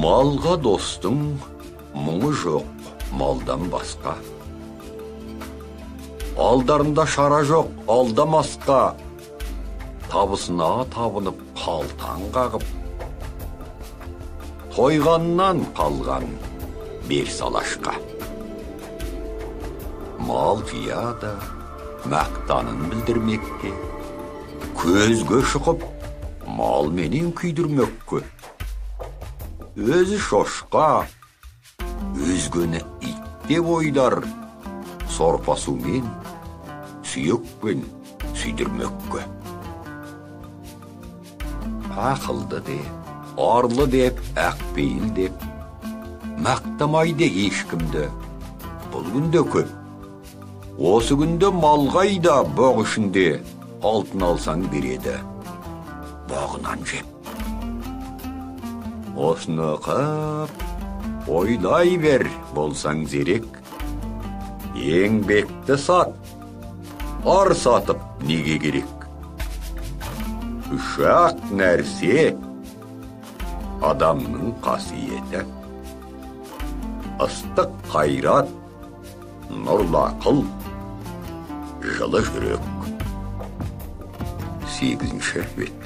Малға достың мұңы жоқ малдан басқа. Алдарында шара жоқ алдамасқа. Табысына табынып қалтаң қағып, тойғаннан қалған бер салашқа. Мал жияды, мақтанын білдірмекке, көзге шұқып, мал менен күйдірмекке. Өзі шошқа, өзгені ит деп ойлар, сорпа сумен, сүйекпен сүйдірмекке. Ақылды деп, арлы деп, ақпейіл деп, мақтамайды ешкімді, бұл күнде көп. Осы күнде малғай да боқ ішінде алтын алсаң береді, боғынан жеп. Осыны қып, ойлай бер, болсаң зерек. Еңбекті сат, ар сатып неге керек? Үш-ақ нәрсе адамның қасиеті. Ыстық қайрат, нұрлы ақыл, жылы жүрек. 8-ші бет.